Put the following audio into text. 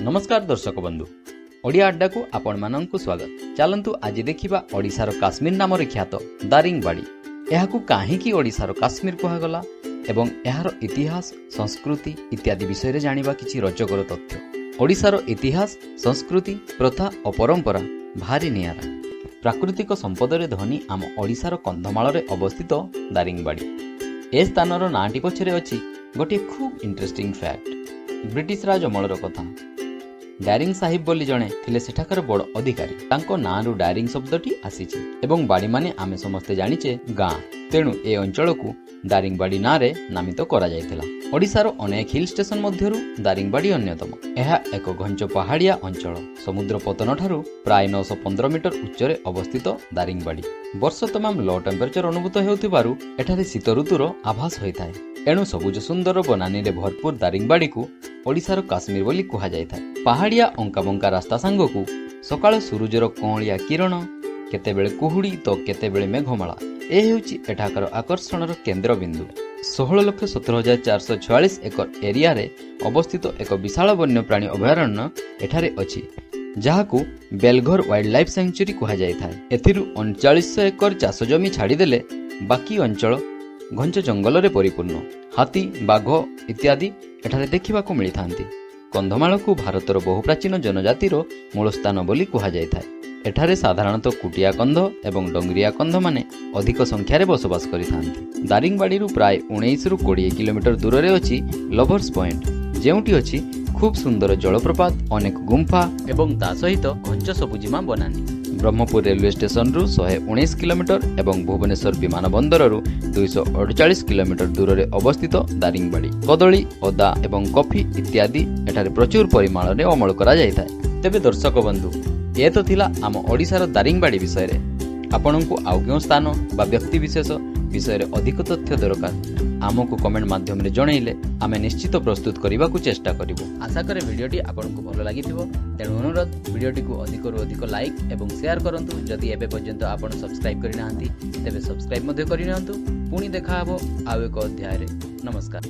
ନମସ୍କାର ଦର୍ଶକ ବନ୍ଧୁ, ଓଡ଼ିଆ ଆଡ୍ଡାକୁ ଆପଣମାନଙ୍କୁ ସ୍ୱାଗତ। ଚାଲନ୍ତୁ, ଆଜି ଦେଖିବା ଓଡ଼ିଶାର କାଶ୍ମୀର ନାମରେ ଖ୍ୟାତ ଦାରିଙ୍ଗବାଡ଼ି। ଏହାକୁ କାହିଁକି ଓଡ଼ିଶାର କାଶ୍ମୀର କୁହାଗଲା ଏବଂ ଏହାର ଇତିହାସ, ସଂସ୍କୃତି ଇତ୍ୟାଦି ବିଷୟରେ ଜାଣିବା କିଛି ରୋଚକର ତଥ୍ୟ। ଓଡ଼ିଶାର ଇତିହାସ, ସଂସ୍କୃତି, ପ୍ରଥା ଓ ପରମ୍ପରା ଭାରି ନିଆରା। ପ୍ରାକୃତିକ ସମ୍ପଦରେ ଧନୀ ଆମ ଓଡ଼ିଶାର କନ୍ଧମାଳରେ ଅବସ୍ଥିତ ଦାରିଙ୍ଗବାଡ଼ି। ଏ ସ୍ଥାନର ନାଁଟି ପଛରେ ଅଛି ଗୋଟିଏ ଖୁବ୍ ଇଣ୍ଟରେଷ୍ଟିଂ ଫ୍ୟାକ୍ଟ। ବ୍ରିଟିଶ ରାଜ ଅମଳର କଥା। ଡାରିଂ ସାହିବ ବୋଲି ଜଣେ ଥିଲେ ସେଠାକାର ବଡ଼ ଅଧିକାରୀ। ତାଙ୍କ ନାଁରୁ ଡାରିଂ ଶବ୍ଦଟି ଆସିଛି ଏବଂ ବାଡ଼ି ମାନେ ଆମେ ସମସ୍ତେ ଜାଣିଛେ ଗାଁ। ତେଣୁ ଏ ଅଞ୍ଚଳକୁ ଦାରିଙ୍ଗବାଡ଼ି ନାଁରେ ନାମିତ କରାଯାଇଥିଲା। ଓଡ଼ିଶାର ଅନେକ ହିଲ୍ ଷ୍ଟେସନ ମଧ୍ୟରୁ ଦାରିଙ୍ଗବାଡ଼ି ଅନ୍ୟତମ। ଏହା ଏକ ଘଞ୍ଚ ପାହାଡ଼ିଆ ଅଞ୍ଚଳ। ସମୁଦ୍ର ପତନଠାରୁ ପ୍ରାୟ 915 ମିଟର ଉଚ୍ଚରେ ଅବସ୍ଥିତ ଦାରିଙ୍ଗବାଡ଼ି। ବର୍ଷ ତମାମ ଲୋ ଟେମ୍ପରେଚର ଅନୁଭୂତ ହେଉଥିବାରୁ ଏଠାରେ ଶୀତ ଋତୁର ଆଭାସ ହୋଇଥାଏ। ଏଣୁ ସବୁଜ ସୁନ୍ଦର ବନାନୀରେ ଭରପୁର ଦାରିଙ୍ଗବାଡ଼ିକୁ ଓଡ଼ିଶାର କାଶ୍ମୀର ବୋଲି କୁହାଯାଇଥାଏ। ପାହାଡ଼ିଆ ଅଙ୍କାବଙ୍କା ରାସ୍ତା ସାଙ୍ଗକୁ ସକାଳ ସୂରୁଜର କଅଁଳିଆ କିରଣ, କେତେବେଳେ କୁହୁଡ଼ି ତ କେତେବେଳେ ମେଘମାଳା, ଏ ହେଉଛି ଏଠାକାର ଆକର୍ଷଣର କେନ୍ଦ୍ରବିନ୍ଦୁ। 16,17,446 ଏକର ଏରିଆରେ ଅବସ୍ଥିତ ଏକ ବିଶାଳ ବନ୍ୟପ୍ରାଣୀ ଅଭୟାରଣ୍ୟ ଏଠାରେ ଅଛି, ଯାହାକୁ ବେଲଘର ୱାଇଲ୍ଡ ଲାଇଫ୍ ସାଙ୍ଚୁରୀ କୁହାଯାଇଥାଏ। ଏଥିରୁ 3900 ଏକର ଚାଷ ଜମି ଛାଡ଼ିଦେଲେ ବାକି ଅଞ୍ଚଳ ଘଞ୍ଚ ଜଙ୍ଗଲରେ ପରିପୂର୍ଣ୍ଣ। ହାତୀ, ବାଘ ଇତ୍ୟାଦି ଏଠାରେ ଦେଖିବାକୁ ମିଳିଥାନ୍ତି। କନ୍ଧମାଳକୁ ଭାରତର ବହୁ ପ୍ରାଚୀନ ଜନଜାତିର ମୂଳ ସ୍ଥାନ ବୋଲି କୁହାଯାଇଥାଏ। ଏଠାରେ ସାଧାରଣତଃ କୁଟିଆ କନ୍ଧ ଏବଂ ଡଙ୍ଗରିଆ କନ୍ଧମାନେ ଅଧିକ ସଂଖ୍ୟାରେ ବସବାସ କରିଥାନ୍ତି। ଦାରିଙ୍ଗବାଡ଼ିରୁ ପ୍ରାୟ 19ରୁ 20 କିଲୋମିଟର ଦୂରରେ ଅଛି ଲଭର୍ସ ପଏଣ୍ଟ, ଯେଉଁଠି ଅଛି ଖୁବ୍ ସୁନ୍ଦର ଜଳପ୍ରପାତ, ଅନେକ ଗୁମ୍ଫା ଏବଂ ତା ସହିତ ଘଞ୍ଚ ସବୁଜିମା ବନାନୀ। ବ୍ରହ୍ମପୁର ରେଲୱେ ଷ୍ଟେସନରୁ 119 କିଲୋମିଟର ଏବଂ ଭୁବନେଶ୍ୱର ବିମାନ ବନ୍ଦରରୁ 248 କିଲୋମିଟର ଦୂରରେ ଅବସ୍ଥିତ ଦାରିଙ୍ଗବାଡ଼ି। କଦଳୀ, ଅଦା ଏବଂ କଫି ଇତ୍ୟାଦି ଏଠାରେ ପ୍ରଚୁର ପରିମାଣରେ ଅମଳ କରାଯାଇଥାଏ। ତେବେ ଦର୍ଶକ ବନ୍ଧୁ, ଏ ତ ଥିଲା ଆମ ଓଡ଼ିଶାର ଦାରିଙ୍ଗବାଡ଼ି ବିଷୟରେ। ଆପଣଙ୍କୁ ଆଉ କେଉଁ ସ୍ଥାନ ବା ବ୍ୟକ୍ତି ବିଶେଷ ବିଷୟରେ ଅଧିକ ତଥ୍ୟ ଦରକାର, ଆମକୁ କମେଣ୍ଟ ମାଧ୍ୟମରେ ଜଣାଇଲେ ଆମେ ନିଶ୍ଚିତ ପ୍ରସ୍ତୁତ କରିବାକୁ ଚେଷ୍ଟା କରିବୁ। ଆଶା କରେ ଭିଡ଼ିଓଟି ଆପଣଙ୍କୁ ଭଲ ଲାଗିଥିବ। ତେଣୁ ଅନୁରୋଧ, ଭିଡ଼ିଓଟିକୁ ଅଧିକରୁ ଅଧିକ ଲାଇକ୍ ଏବଂ ସେୟାର କରନ୍ତୁ। ଯଦି ଏବେ ପର୍ଯ୍ୟନ୍ତ ଆପଣ ସବସ୍କ୍ରାଇବ୍ କରିନାହାନ୍ତି, ତେବେ ସବସ୍କ୍ରାଇବ୍ ମଧ୍ୟ କରିନିଅନ୍ତୁ। ପୁଣି ଦେଖାହେବ ଆଉ ଏକ ଅଧ୍ୟାୟରେ। ନମସ୍କାର।